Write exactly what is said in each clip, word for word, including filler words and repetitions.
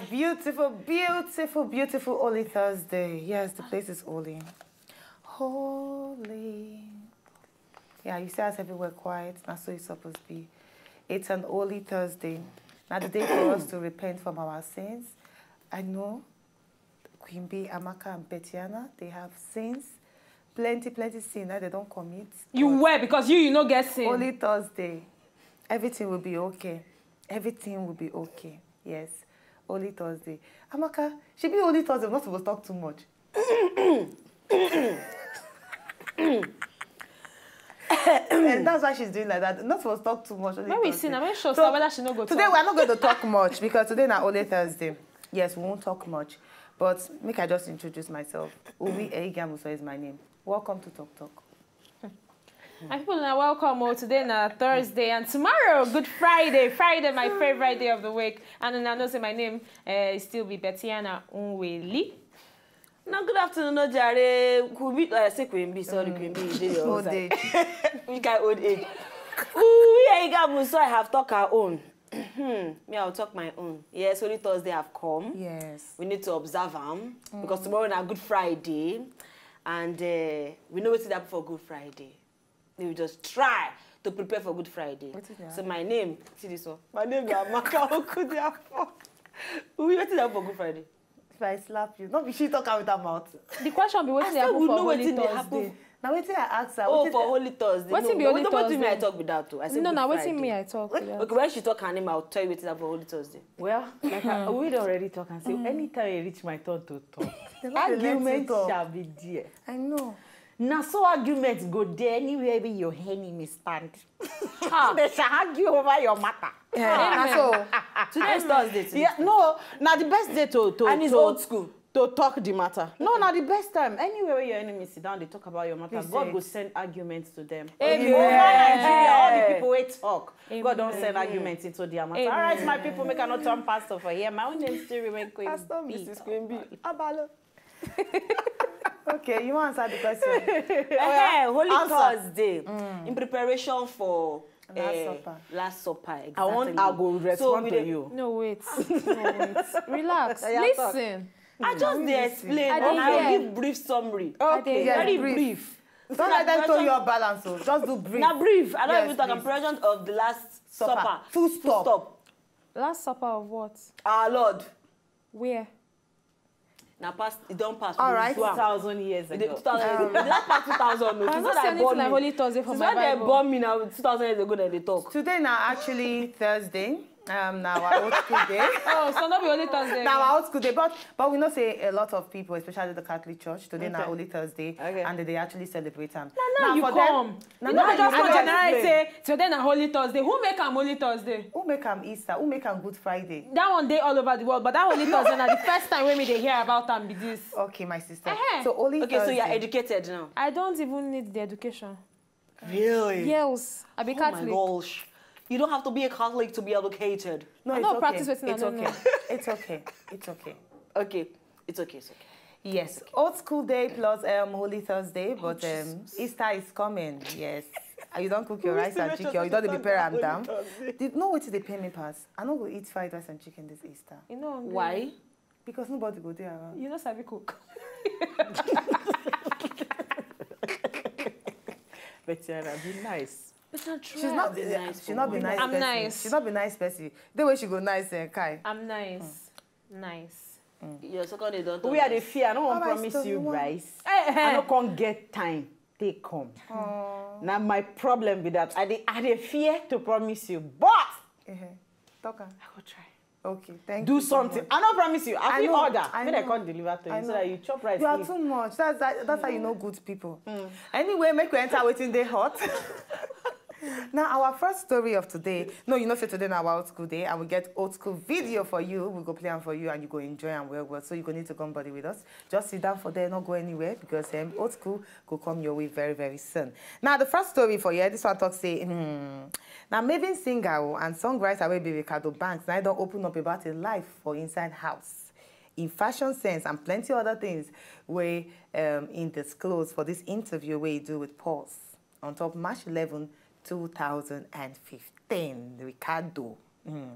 Beautiful, beautiful, beautiful Holy Thursday. Yes, the place is holy. Holy. Yeah, you see us everywhere quiet. That's so it's supposed to be. It's an holy Thursday. Now the day for us to repent from our sins. I know Queen B, Amaka, and Betiana, they have sins. Plenty, plenty sin that they don't commit. You were because you you no get sin. Holy Thursday. Everything will be okay. Everything will be okay. Yes. Holy Thursday. Amaka, she be Holy Thursday, not supposed to talk too much. And that's why she's doing like that. Not supposed to talk too much. Only When we Thursday. see now, make sure So, so whether she no go Today talk. We're not going to talk much because today na Holy Thursday. Yes, we won't talk much. But make I just introduce myself. Uwi Eigamuso is my name. Welcome to Talk Talk. My people, now welcome. Oh, today na Thursday and tomorrow, Good Friday. Friday, my favorite day of the week. And I know say my name uh, is still be Betiana Unweli. Now, good afternoon, no jare. Queen B, uh, say Queen B, sorry, Queen B, you dey your Old side. age. Which kind old age? Ooh, here you go, so I have talk our own. Me, I'll talk my own. Yes, Holy Thursday have come. Yes. We need to observe them because tomorrow na Good Friday, and uh, we know wetin dey happen for Good Friday. We will just try to prepare for Good Friday. Wetin dey So my name, see this one. My name is Amaka Okudiafo. We wetin dey happen for Good Friday? If I slap you, not be she talk out with her mouth. The question be wetin I dey said happen we for know Holy wetin dey Thursday. Happen. Now wait till I ask her. Oh, Wetin- for Holy Thursday. Wetin No, be no, Holy no, wetin me I Thursday? Talk be that too. I say No, Good na wetin Friday. me I talk. Yes. Okay, when she talk her name, I'll tell you wetin happen for Holy Thursday. Well, like I, we don already talk and say anytime you reach my turn to talk, They no dey let you argument talk. Shall be there. I know. Na so argument go there anywhere wey your enemy stand. They shall argue over your matter. Yeah. So Today is Thursday. Today. Yeah, no, na the best day to to And it's to, old school. To talk the matter. No, na the best time. Anywhere where your enemy sit down, they talk about your matter. Please God say go it. Send arguments to them. Amen. Over Nigeria, all the people wey talk. God don Amen. Send arguments into their matter. Amen. All right, my people, make I not turn pastor for here. My own name still remain Queen Pastor B. Missus Queen B. Abalo. Okay, you want to answer the question? Eh, Holy Answer. Thursday in preparation for Last eh, Supper. Last Supper. Exactly. I want. I go So respond we to dey- you. No wait, no wait. Relax. Yeah, talk. Listen. I just dey explain. I And dey I will hear. Give brief summary. Okay. Yes, Very brief. Brief. Don't let them tell you your balance. So just do brief. Na brief. I don't Yes, even talk. I'm please. President of the Last Supper. Supper. Full stop. Last Supper of what? Our Lord. Where? Now past. It don't pass. All right. Two thousand years It dey ago. two thousand. It dey pass two thousand. No. I Since no when see I anything born like me. Holy Thursday for Since my when they Bible. Born me now, two thousand years ago, then they talk. Today now actually Thursday. Um, now our old school day. Oh, so no be Holy Thursday. Now our old school day, but but we know say a lot of people, especially the Catholic Church, today now Okay. Holy Thursday, Okay. and they, they actually celebrate them. Now you for come. Them, You now know, for just them- come I generalize explain. Say today na Holy Thursday. Who make am Holy Thursday? Who make am Easter? Who make am Good Friday? That one dey all over the world, but that Holy Thursday na the first time wey me dey hear about am be this. Okay, my sister. Ehe. So Holy Okay, so Thursday. You're educated now. I don't even need the education. Really? Yes, I be Oh my Catholic. Gosh. You don't have to be a Catholic to be educated. No, I it's no okay. Practice wetin I It's no okay. Know. It's okay. It's okay. Okay. It's okay. It's okay. Yes, old school day plus um, Holy Thursday, but um, Easter is coming. Yes. And you don't cook your rice and chicken, or you don't prepare am down. Did know what they pay me pass? I no go eat fried rice and chicken this Easter. You know Why? Because nobody go there around. You no sabi cook. But Tiara, be nice. It's not true. She's not. Be nice She's for not be once. Nice I'm person. Nice. She's not be nice person. The way she go nice, uh, Kai. I'm nice. Nice. Your second day don't. We are the fear. I no wan How am I promise supposed you to know? Rice. Eh, eh. I no come get time. Take come. Now my problem be that I dey I dey fear to promise you, but Uh-huh. Talk am. I go try. Okay, thank Do you. so something. much. I no promise you. I I fit know, order. I Make I know. come deliver to I you so know. That you chop rice. You are Please. Too much. That's that, that's how you know good people. Anyway, make we enter wetin dey hot. Now our first story of today. No, you know say today na our old school day, and we get old school video for you. We go play am for you, and you go enjoy am well well. So you go need to come body with us. Just sit down for there, not go anywhere because um, old school go come your way very very soon. Now the first story for here, this one talk say, hmm, now Maven singer o and songwriter wey be Ricardo Banks now don open up about him life for inside house, in fashion sense and plenty other things wey um, him disclose for this interview wey he do with Pulse on top March eleven, two thousand and fifteen. Ricardo. Mm.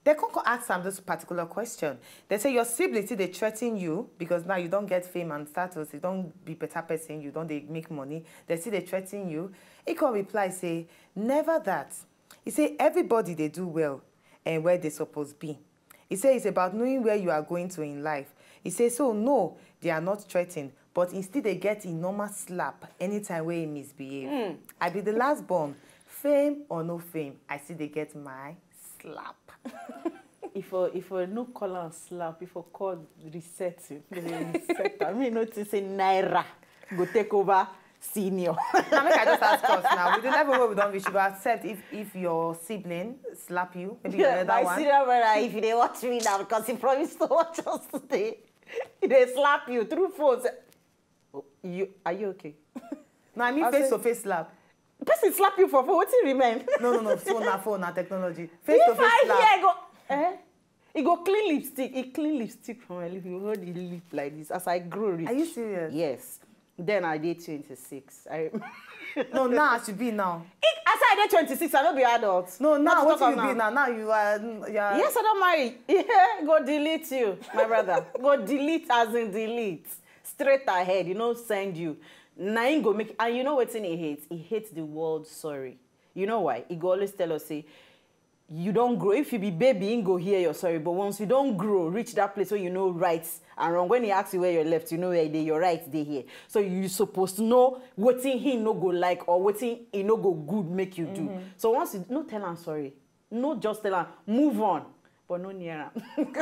They come come ask am this particular question. They say your siblings still dey threaten you because now you don get fame and status, you don be better person, you don dey make money. They still dey threaten you. He come reply say, never that. He say everybody dey do well and where they suppose be. He say it's about knowing where you are going to in life. He say so no, they are not threatened, but he still dey get him normal slap anytime wey he misbehave. I be the last born, fame or no fame, I still dey get my slap. If I if I no call am slap, if I call resetting, they reset am. Me no think say naira go take over senior. Now make I just ask us now, with the level where we don reach, you go accept if if your sibling slap you, maybe your elder My one. Senior brother, if you dey watch me now, because he promised to watch us today, he dey slap you through phone. Say, oh, you are you okay? No, I mean I face say- to face slap. Person slap you for phone. Wetin remain? No, no, no, phone na phone na technology. Face to If face I slap. Hear go, eh? He go clean lipstick. He clean lipstick from my lip. He hold the lip like this. As I grow rich. Are you serious? Yes. Then I did twenty-six. I No, now I should be now. As I did twenty-six, I no be adult. No, Not now to what talk you of be now? Now you are. You are Yes, I don't marry. Yeah, go delete you, my brother. Go delete as in delete. Straight ahead, you know, send you. Na him go make, and you know wetin he hates? He hates the word sorry. You know why? He go always tell us say, you don grow. If you be baby, he go hear your sorry. But once you don grow, reach that place where you know right and wrong. When he asks you where you're left, you know where they your right they here. So you supposed to know wetin he no go like or wetin he no go good make you do. So once you no tell am sorry, no just tell am move on, but no near am.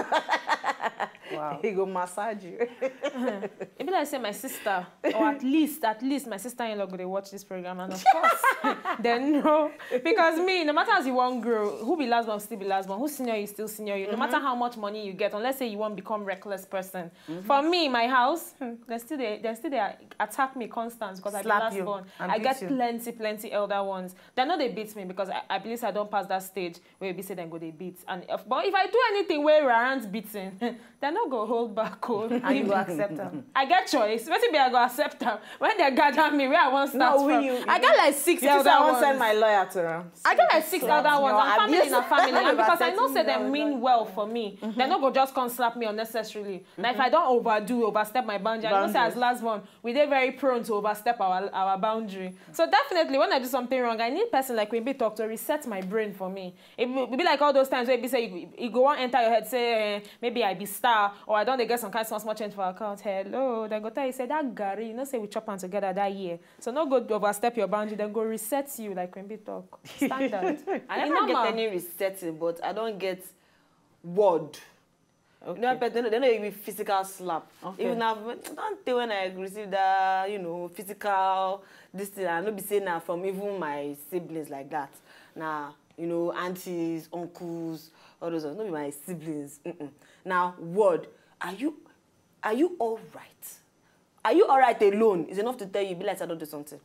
Wow. He go massage you. E be like say my sister, or at least, at least my sister-in-law go dey watch this program, and of course, then no, because me, no matter as you wan grow, who be last born still be last born, who senior you still senior you. No matter how much money you get, unless say you wan become reckless person. For me, my house, hmm, they still dey, they still dey attack me constant because I be Slap last you born. and I beat get you. Plenty, plenty elder ones. They no dey beat me because I, I believe say I don pass that stage where be say dem go dey beat. And if, but if I do anything wey warrant beating, they no go hold back. Oh, And you go accept am. I get choice. Wetin be I go accept am when they gather me where I wan start No, from. you- I get like six You think elder say I wan ones. Send my lawyer to am. I get like six elder ones. No, And family abuse. Na family. And because I know say dem mean well for me, they no go just come slap me unnecessarily. Now if I don overdo, overstep my boundary, I know say as Boundaries. Last born, we dey very prone to overstep our our boundary. So definitely, when I do something wrong, I need person like Queen B talk to reset my brain for me. It will be like all those times where be say you, you go wan enter your head say, eh, maybe I be star, or I don dey get some kind small small change for account. Hello, they go tell you say that garri, you know say we chop am together that year. So no go overstep your boundary, then go reset you like Queen B talk. Standard. I E never get normal. Any resetting, but I don't get word. Okay. No, but they no, they no give me physical slap. Okay. Even now, don't tell when I receive that, you know, physical this thing. I no be saying now from even my siblings like that. Now, you know, aunties, uncles, all those ones. No be my siblings. Mm-mm. Now, word. Are you, are you all right? Are you all right alone? It's enough to tell you, be like I don't do something.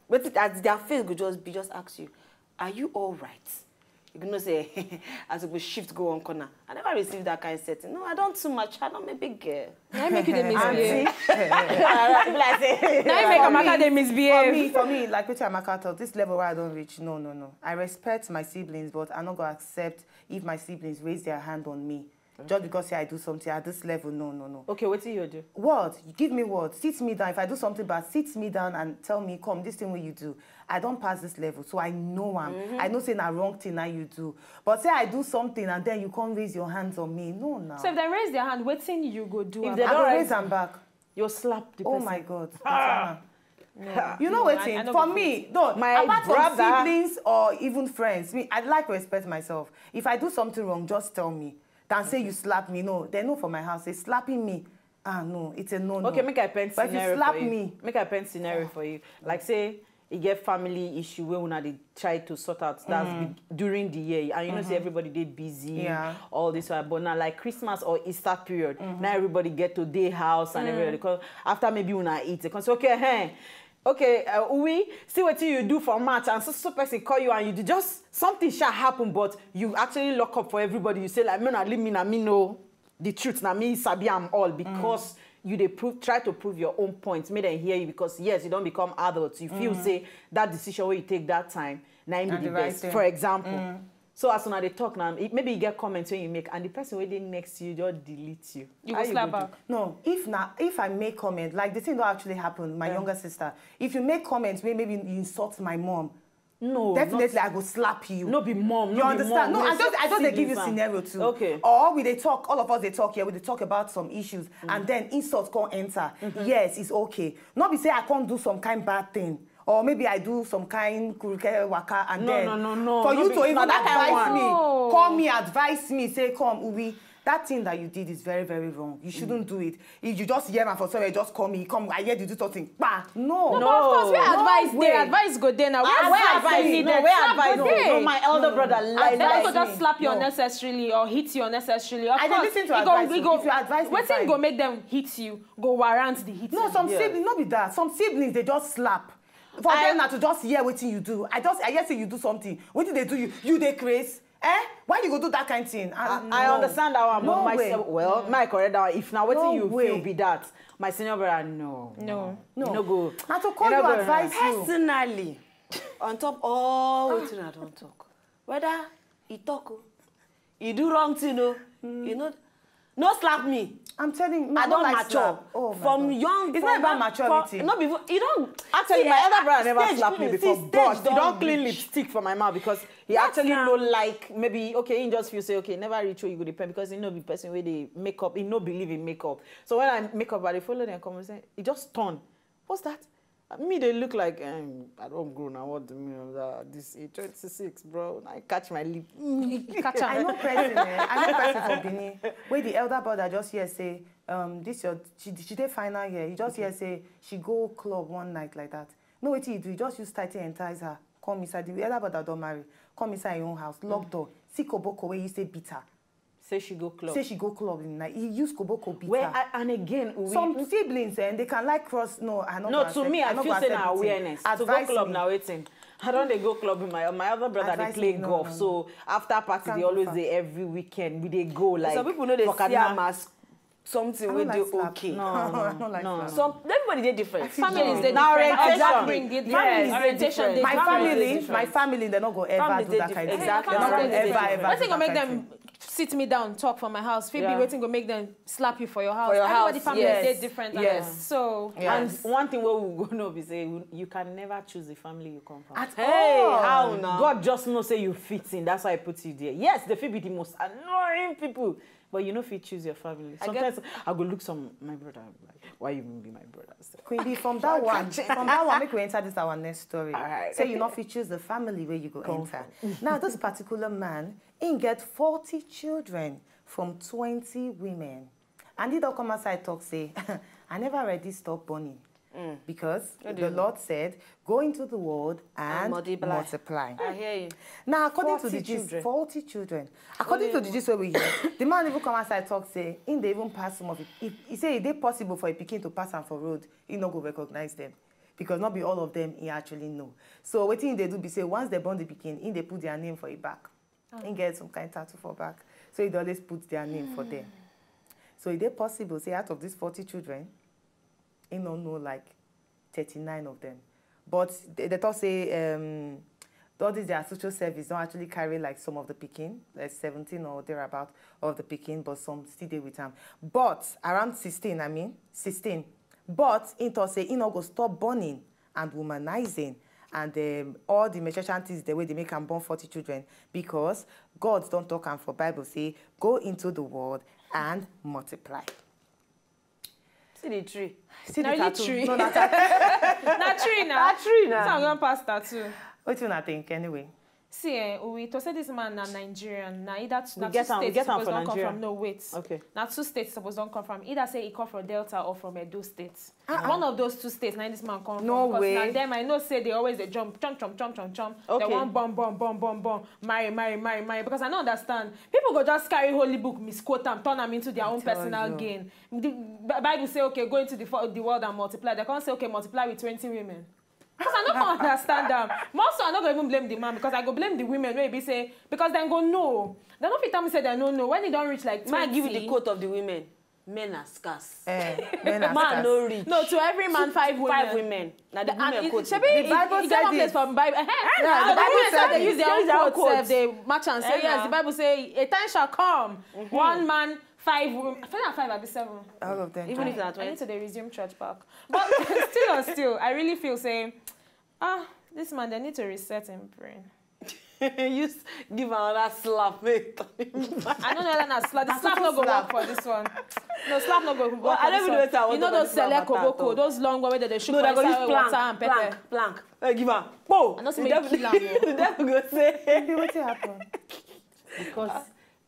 But it, as their face go just be, just ask you, are you all right? You know say as we shift go one corner. I never received that kind of setting. No, I don't too much. I don't make big girl. I make you dey misbehave. Like say, Now you make For Amaka me- dey For misbehave. Me, for me, like wetin Amaka talk, this level where I don reach, no, no, no. I respect my siblings, but I no go accept if my siblings raise their hand on me. Just because say I do something at this level, no, no, no. Okay, wetin you do? Word, give me word, sit me down. If I do something bad, sit me down and tell me, come, this thing wey you do, I don pass this level, so I know am. I know say na wrong thing na you do. But say I do something and then you come raise your hands on me, no, now. So if they raise their hand, wetin you go do? If Am? they I don't go raise raise am back. You slap the Oh person. My God. No, You know no, I- wetin? I no For go me, fit. No, My apart brother. From siblings or even friends, me, I like respect myself. If I do something wrong, just tell me. Than say you slap me. No, they know for my house, they slapping me. Ah, no, it's a no, no. Okay, make I paint But if you scenario slap for you. Me, Make I paint scenario for you. Like say you get family issue wey una dey try to sort out. That's be- during the year, and you know say everybody dey busy. Yeah. All this one, but now like Christmas or Easter period, now everybody get to day house and everybody come after maybe una eat. They come say, okay, hey. Okay, uh, Uwi, see wetin you do for March, and so so person call you, and you do just something shall happen, but you actually lock up for everybody. You say like, me na leave me na me know the truth na me sabi am all because you dey prove try to prove your own point, make dem hear you because yes, you don become adult, you feel say that decision wey you take that time na im be Na the the right best. Thing. For example, So as una dey talk now, it, maybe you get comments when you make, and the person wey dey next to you just delete you. You How go slap go do? Back. No, if na if I make comment, like the thing don actually happen, my Yeah. younger sister. If you make comments where maybe you insult my mom, No, definitely not, I go slap you. No be mom. You No be understand? Mom. No, We I just I just dey give you siblings, ah. Scenario too. Okay. Or we dey talk, all of us dey talk here. We dey talk about some issues, and then insult come enter. Yes, it's okay. Not be say I can't do some kind bad thing. Or maybe I do some kind kuruke waka and No, then no, no, no, for no you be- to no, even that kind advise one. me, No. call me, advise me, say come, Ubi, that thing that you did is very, very wrong. You shouldn't do it. If you just hear my for somewhere, just call me, come, I hear you do something. Bah, no. No, but of course, where No advice way. There, advice go there now. Where Ah, where where advice advice? Needed? No, where Slap advice? Go No, there. no, my elder brother, like, They no go like just me. Slap you No. Unnecessarily or hit you unnecessarily. Of I dey course, listen to it go, advice. it go, If you advise me, wetin fine. Go make them hit you? Go warrant the hit. No, some Yes. siblings, no be that. Some siblings, they just slap. For I- them na to just hear wetin you do. I just, I hear say you do something. Wetin they do you? You dey craze? Eh? Why you go do that kind thing? I, Ah, I no. understand that one, No but my way. Well, my correct that one. If now wetin No you way. Feel be that, my senior brother, no. No. No. You no go. Na to call You you, no go advise you. Personally, on top all wetin I don talk, whether e talk o, e do wrong thing o, e no, no slap me. I'm telling you, I no don like mature. slap. Oh my From God. Young, It's from not about back- maturity. From, no be for- you don Actually, see, my eh, elder brother never stage, slapped me see, before, stage but he don don't clean reach. Lipstick for my mouth because he That's actually now- no like maybe okay he just feel say okay never reach where you go depend because he no be person where they make up he no believe in makeup. So when I make up, I dey follow them come and say he just turn. What's that? Me they look like um, I don't grow now. What do you mean of that? This age twenty-six, bro. I catch my lip. You catch I am. Know person, eh? I know person for Benin. Where the elder brother just here say, um, this your she, she dey final year. He just here say she go club one night like that. No wetin he do, he just use title entice her. Come inside, the elder brother don marry. Come inside your own house, lock door. See koboko where you say beat her. Say she go club. Say she go club in night. He use koboko beat Where her. I, and again, we, Some siblings, eh, they can like cross. No, I no no, go to accept- me, I, no feel go say accept na it. Awareness to go Advise club me. Na wetin. I don't they go club with my my other brother. Advise They play me, no, golf, no, no. So after party, Can't they go always far. They every weekend we they go like. Some people know they for see Kaduna. Am as something I we don't do like slap. okay. No, I don't like no, slap. Some everybody dey different. Families dey Now different. orientation. Upbringing dey different. Families dey Orientation different. dey My different. family, Families dey my different. family, they not go ever Families do dey that kind of different. thing. They not go Families dey ever, different. ever. Wetin do go that make kind them thing. Sit me down, talk for my house. Phoebe, Yeah. Wetin go make them slap you for your house? For your Everybody house, family yes. Dey different. Yes. So Yes. And one thing we will go know be say you, you can never choose the family you come from. At Hey, all. how now? God just know say you fit in. That's why I put you there. Yes, they fit be the most annoying people, but you know if you choose your family. I get- Sometimes I go look some my brother. I'm like, why you be my brother? So, Queen B, from that one, from that one, make we enter this our next story. Alright. Say you not fit choose the family where you go enter. Now, this particular man, he get forty children from twenty women. And he don't come outside talk say, I never ready stop burning. Because the Lord said, go into the world and And multiply. Multiply. I hear you. Now, according to Forty the gist, children. Forty children. According to the gist wey we hear, the man even come outside talk say, in dey even pass some of it. He, he say e dey possible for a pikin to pass am for road, he no go recognize them because not be all of them he actually know. So wetin he dey do be say once they born the pikin, he dey put their name for him back. He get some kind tattoo for back, so he dey always put their name for them. So e dey possible say out of these forty children, he no know like thirty-nine of them. But they, they talk say um, all these their social service don't actually carry like some of the pikin, like seventeen or thereabout of the pikin, but some still dey with am. But around sixteen, I mean, sixteen. But he talk say he no go stop burning and womanizing and um, all the merchanties the way they make am born forty children because God don't talk am for Bible say go into the world and multiply. See the tree. See Na the really tattoo. Tree. No, na tattoo. Na tree na. Na tree na. This one don pass tattoo. Wetin una think anyway? See, eh, we to say this man na Nigerian. Na either two, We na get two am- we states get am suppose for don come Nigeria. From. No, wait. Okay. Na two states suppose don come from. Either say he come from Delta or from Edo State. One of those two states, na this man come No from. Because way. Na them I know say they always they jump, jump, jump, jump, jump, jump. Okay. They want bomb, bomb, bomb, bomb, bomb. Marry, marry, marry, marry. Because I don't understand. People go just carry holy book, misquote them, turn them into their own tell personal you. Gain. The Bi- Bible say okay, go into the fo- the world and multiply. They can't say okay, multiply with twenty women. Because I no come understand them. More so, I no go even blame the man because I go blame the women. Wey be say because dem go know. Dem no fit tell me say dem no know when e don reach like May I twenty. Give you the quote of the women. Men are scarce. Eh, men are Man scarce. No reach. No, to every man, five women. Five women. Now the And women it, quote. shebi, The Bible it, it get said one place it. from Bible. Eh, Yeah, now the Bible women said they it. use their They own use their own quotes. quotes. Sef, they match and say Eh, yes. Na. The Bible say a time shall come. One man, five women. I feel like five abi seven. All of them. Even if Join. not I need twenty. to dey resume church back. But still, and still, I really feel say, ah, this man, they need to reset him brain. You s- give another slap. Make I don't know that na slap. The Na slap total no go slap. work for this one. No, slap no go work Well, for I this don't even one. know wetin I want You know to those talk select about that, koboko, though. Those long one wey they dey shoot No, for they go inside use water plank, and pepper. Plank, plank. Hey, give her. Oh, I know say make kill am, oh. They go say. Baby, wetin happen? Because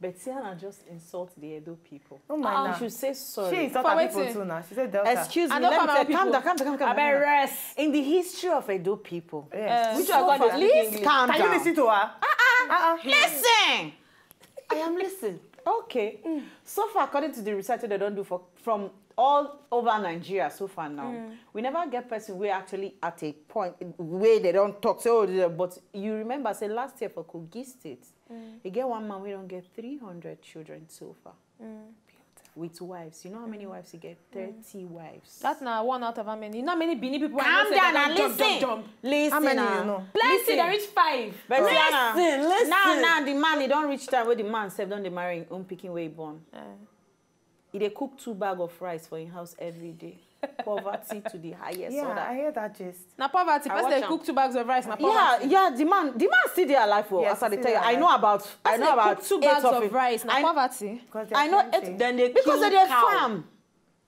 Betiana just insult the Edo people. Oh my Ah, na. You should say sorry. She insult For her people wetin? Too now. She said Delta. Excuse I me, don't let me come say, out calm down, people. Calm down, calm down, calm I down. beg rest. In the history of Edo people, Yes. Uh, which So are going far, to speak please, English. Calm Can down. You listen to her? Uh-uh. Listen. I am listening. Okay. So far, according to the research they don't do for from all over Nigeria so far now, we never get person where actually at a point where they don't talk. So, but you remember, say last year for Kogi State, you get one man we don't get three hundred children so far with wives. You know how many wives he get? Thirty wives. That's now one out of how many? You know how many Benin people? Calm down and Jump, listen. Jump, jump. Listen. How many Ah. You know? Plenty. They reach five. But Tiana, Listen, listen. Now, now the man he don't reach time where the man self don't dey marry him own picking where he born. Uh, He dey cook two bag of rice for him house every day. Poverty to the highest Yeah, order. I hear that gist. Na poverty. I Person watch dey am. Cook two bags of rice. Na Yeah, poverty. Yeah, the man, the man still dey alive. Oh, Yes, as I dey still tell you, dey I know about, I Person know dey about Cook two eight bags of of it. Rice. Na I, poverty. Because I know plenty. Eight, Then they because kill they dey cow. Farm.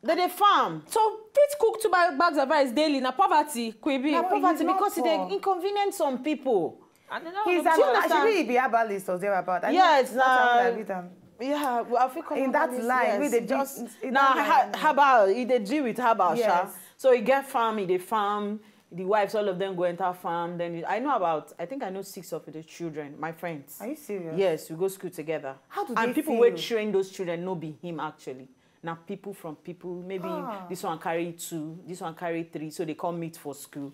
They dey farm. So fit cook two bag- bags of rice daily. Na poverty. Kwebi. Na No, poverty he's not because e dey poor. Inconvenience some people. I don't know. He's Do an, you understand? Should he be herbalist or thereabout? I Yes, know that's how na- I read am. Yeah, well, I feel In that line, yes, with the just, in Now, that ha- line. herbal, e dey deal with herbal, sha. Yes. So e get farm, e dey farm. The wives, all of them go enter farm. Then I know about, I think I know six of the children, my friends. Are you serious? Yes, we go school together. How do And they people feel? Wey train those children no be him actually. Na people from people, maybe Ah. This one carry two, this one carry three, so they come meet for school.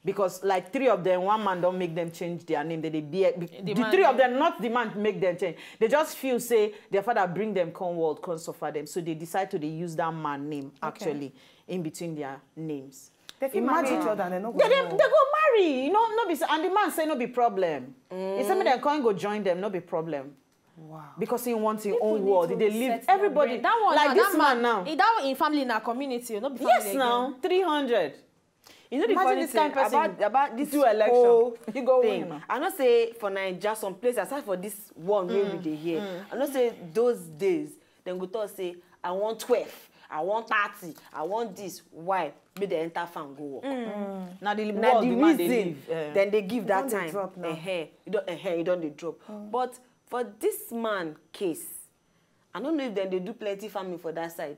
Because like three of them, one man don't make them change their name. They, they bear, the, man three of name. Them, not the man make them change. They just feel say their father bring them come world, come suffer them. So they decide to they use that man name actually in between their names. They fit marry each other and they no go They, they, know. They go marry, you know, no be, and the man say no be problem. He say me then come go join them, no be problem. Wow. Because he wants his People own need world. to They live reset their everybody brain. That one, like na- this that man now. That one in family na community. No be family Yes, now again. Three hundred. You know the Imagine funny this kind thing person about, about this do election. whole You go win, thing. man. I know say for Naija, some places aside for this one wey we dey here, I know say those days dem go talk say I want twelve, I want thirty, I want this. Why? Make dem enter farm go work. Now the Na world the the man dey reason live. eh. Then they give that Don dey time. Drop now. Ehen, you don ehen, you don dey drop. But for this man case, I don't know if dem dey do plenty farming for that side.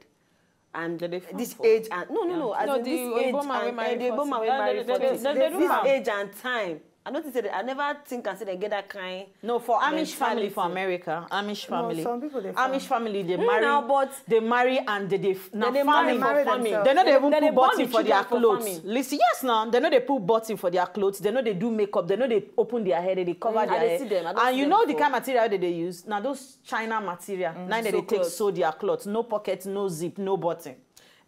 And Dem dey farm this for age and no no no, as No, in the this age Oyibo man wey and marry eh, the Oyibo forty. man wey No, marry they- they- forty. they- they do This farm. Age and time. I notice say I never think and say dem get that kind. No, for Amish family for Mentality. America, Amish family, Some people dey farm. Amish family they Mm, marry, now, but they marry and they they f- now They dey farming. marry for Marry farming. themselves. They know they They- even they put born button the for their children for clothes. Farming. Listen, yes, now they know they put button for their clothes. They know they do makeup. They know they open their hair. They cover Mm, their I dey hair. See them. I don And see you them know the for- kind material that they use. Now those China material. Now they, Sew they take clothes. Sew their clothes. No pocket, no zip, no button.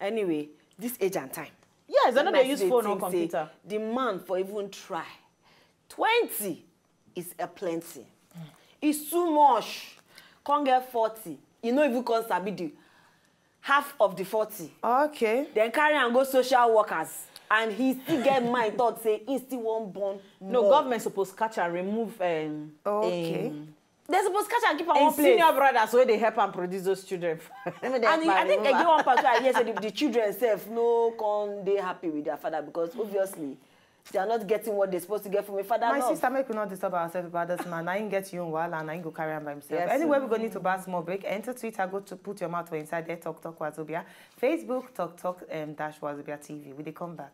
Anyway, this age and time. Yes, they know When they I use see phone the or thing say, computer. The man for even try. Twenty is a plenty. It's too much. Come get forty. You know if you come sabi the half of the forty. Okay. Then carry and go social workers. And he still get mind thought say he still won't born. No, more. Government supposed catch and remove. Um, Okay. um, They supposed catch and keep am in one place. Senior brothers where they help and produce those children. Let me And he, I think they remember. Get one part where I hear say the, the children self no come they happy with their father because obviously they are not getting what they're supposed to get from a father. My Love. Sister, make we not disturb ourselves about this man. I ain't get you on while and I ain't go carry him by himself. Yes. Anyway, we're going to pass more break. Enter Twitter, go to put your mouth for inside there. Talk Talk Wazobia. Facebook, Talk Talk um, dash Wazobia T V. We they come back.